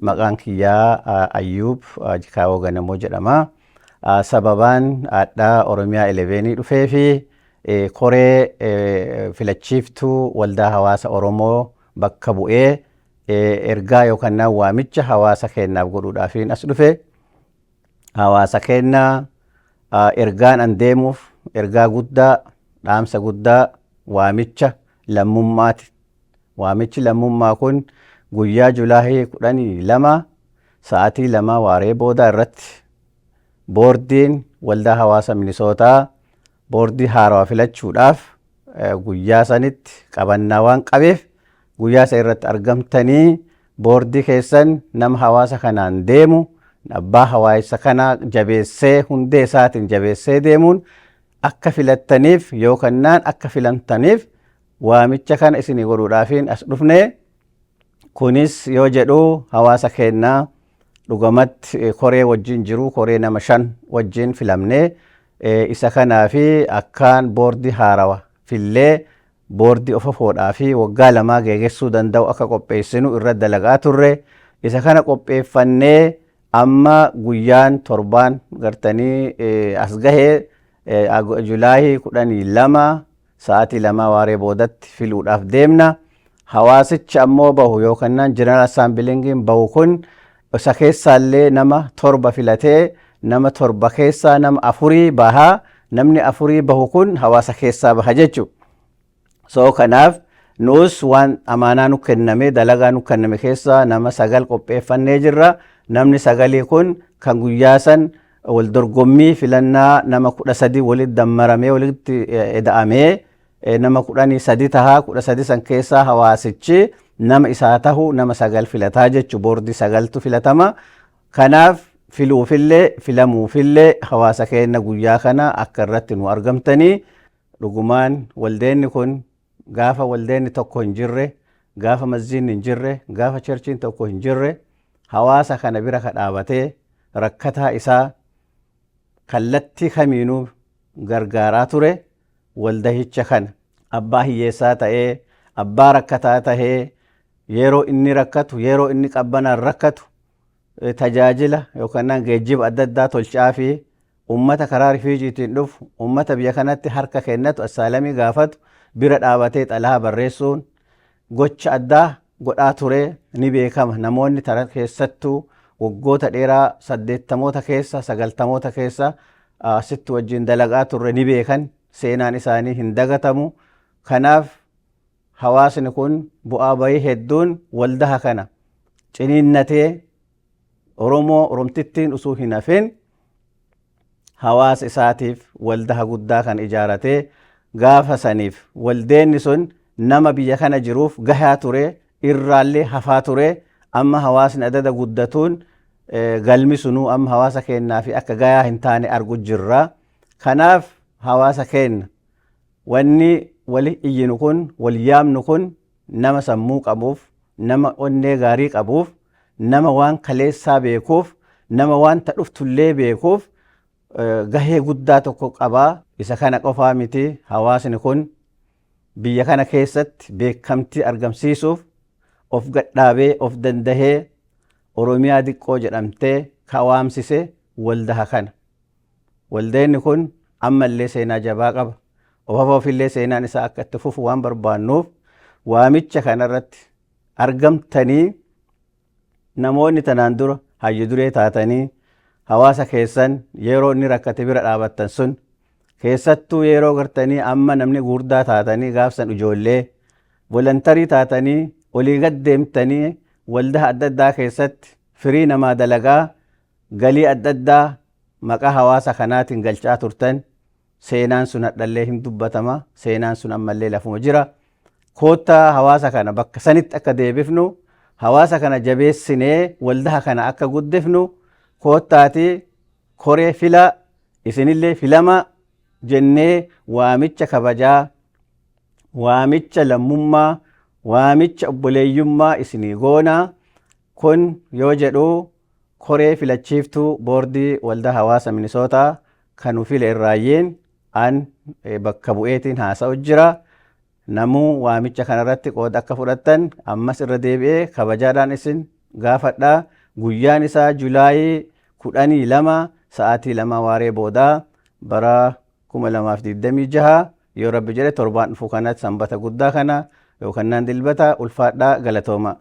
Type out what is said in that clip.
Maqaan kiyyaa Ayyuub Jikaawoo Ganamoo jedhama. Sababaan adhaa Oromiyaa 11 dhufee fi koree filachiiftuu waldaa hawaasa Oromoo bakka bu'ee ergaa yookaan waamicha hawaasa keenyaaf godhuudhaafiin as dhufe. Hawaasa keenya ergaan an deemuuf ergaa guddaa, dhaamsa guddaa, waamicha lammummaati. Waamichi lammummaa kun guyyaa Julaayii 12 sa'aatii 2 waaree boodaa irratti boordiin waldaa hawaasa Minisootaa boordii haarawaa filachuudhaaf guyyaa sanitti qabannaa waan qabeef, guyyaa isa irratti argamtanii boordii keessan nama hawaasa kanaan deemu, abbaa hawaasa kanaa jabeessee, hundee isaatiin jabeessee deemuun akka filattaniif yookaan akka filamtaniif waamicha kana isinii godhuudhaafiin as dhufne. Kunis yoo jedhu, hawaasa keenyaa dhugamatti koree wajjin jiru, koree nama 5 wajjin filamnee, isa kanaa fi akkaan boordii haarawa fillee boordii ofafoodhaa fi waggaa 2 geegessuu danda'u akka qopheessinu irra dalagaa turre. Isa kana qopheeffannee amma guyyaan torbaan gartanii as gahee, Julaayii 12 sa'aatii 2 waaree boodatti filuudhaaf deemna. Hawaasichi ammoo bahu yookaan General Assemblyiin bahu kun isa keessaallee nama 7 filatee, nama 7 keessaa nama afurii bahaa. Namni afurii bahu kun hawaasa keessaa baha jechuudha. So kanaaf nuus waan amaanaa nu kenname, dalagaa nu kenname keessaa nama 9 qopheeffannee jirra. Namni sagalii kun kan guyyaa san wal dorgommii filannaa nama 13 walitti dammaramee, walitti eda'amee nama 13 tahaa. 13 san keessaa hawaasichi nama isaa tahu nama 9 filataa jechu, boordii sagaltu filatama. Kanaaf filuufillee filamuufillee hawaasa keenya guyyaa kana akka irratti nu argamtanii. Dhugumaan waldeenni kun gaafa waldeenni tokko hin jirre, gaafa masjiinni hin jirre, gaafa churchiin tokko hin jirre, hawaasa kana bira ka dhaabatee rakkataa isaa kallattii kamiinuu gargaaraa ture waldahicha kana. Abbaa hiyyeessaa ta'ee, abbaa rakkataa tahee, yeroo inni rakkatu, yeroo inni qabbanaan rakkatu, tajaajila yookaan geejjiba adda addaa tolchaa fi ummata karaa refugeetiin dhufu, ummata biyya kanatti harka kennatu, asylumii gaafatu bira dhaabatee xalahaa barreessuun gocha addaa godhaa ture ni beekama. Namoonni tara keessattuu waggoota dheeraa 80moota keessa, 90moota keessa asitti wajjin dalagaa turre ni beekan, seenaan isaanii hin dagatamu. Kanaaf hawaasni kun bu'aa bayii hedduun waldaha kana ciniinnatee, Oromoo Oromtittiin osoo hin hafin hawaasa isaatiif waldaha guddaa kan ijaaratee, gaafa saniif waldeenni sun nama biyya kana jiruuf gahaa ture, irraallee hafaa ture. Amma hawaasni adada guddatuun galmi sunuu amma hawaasa keenyaa fi akka gahaa hin taane argu jirra. Kanaaf hawaasa keenya, wanni wali iyyinu kun, wal yaamnu kun, nama sammuu qabuuf, nama onnee gaarii qabuuf, nama waan kaleessaa beekuuf, nama waan ta dhuftullee beekuuf gahee guddaa tokko qabaa. Isa kana qofaa miti, hawaasni kun biyya kana keessatti beekamtii argamsiisuuf of gadhaabee of dandahee Oromiyaa diqqoo jedhamtee kawaamsise waldaha kana. Waldeenni kun ammallee seenaa jabaa qaba. Ofafa ofillee seenaan isaa akka itti fufu waan barbaannuuf, waamicha kanarratti argamtanii, namoonni tanaan dura hayyu duree taatanii hawaasa keessan yeroo inni rakkate bira dhaabattan sun, keessattuu yeroo gartanii amma namni gurdaa taatanii, gaafsan ijoollee volunteerii taatanii olii gad deemtanii waldaa adda addaa keessatti firii namaa dalagaa, galii adda addaa maqaa hawaasa kanaatiin galchaa turtan, seenaan sun hadhallee hin dubbatama, seenaan sun ammallee lafuma jira. Koottaa hawaasa kana bakka sanitti akka deebifnu, hawaasa kana jabeessinee waldaa kana akka guddifnu, koottaati koree fila, isinillee filama jennee waamicha kabajaa, waamicha lammummaa, waamicha obboleeyyummaa isinii goonaa. Kun yoo jedhu, koree filachiiftuu boordii waldaa hawaasa Minisootaa kan file irraayyeen an bakka bu'eetiin haasa'u jira. Namuu waamicha kanarratti qooda akka fudhattan ammas irra deebi'ee kabajaadhaan isin gaafadha. Guyyaan isaa July 12, sa'aatii 2 waaree boodaa, bara 2026, yoo Rabbi jedhe, torbaan dhufu kanatti, Sanbata guddaa kana yookaan dilbata. Ulfaadhaa, galatooma.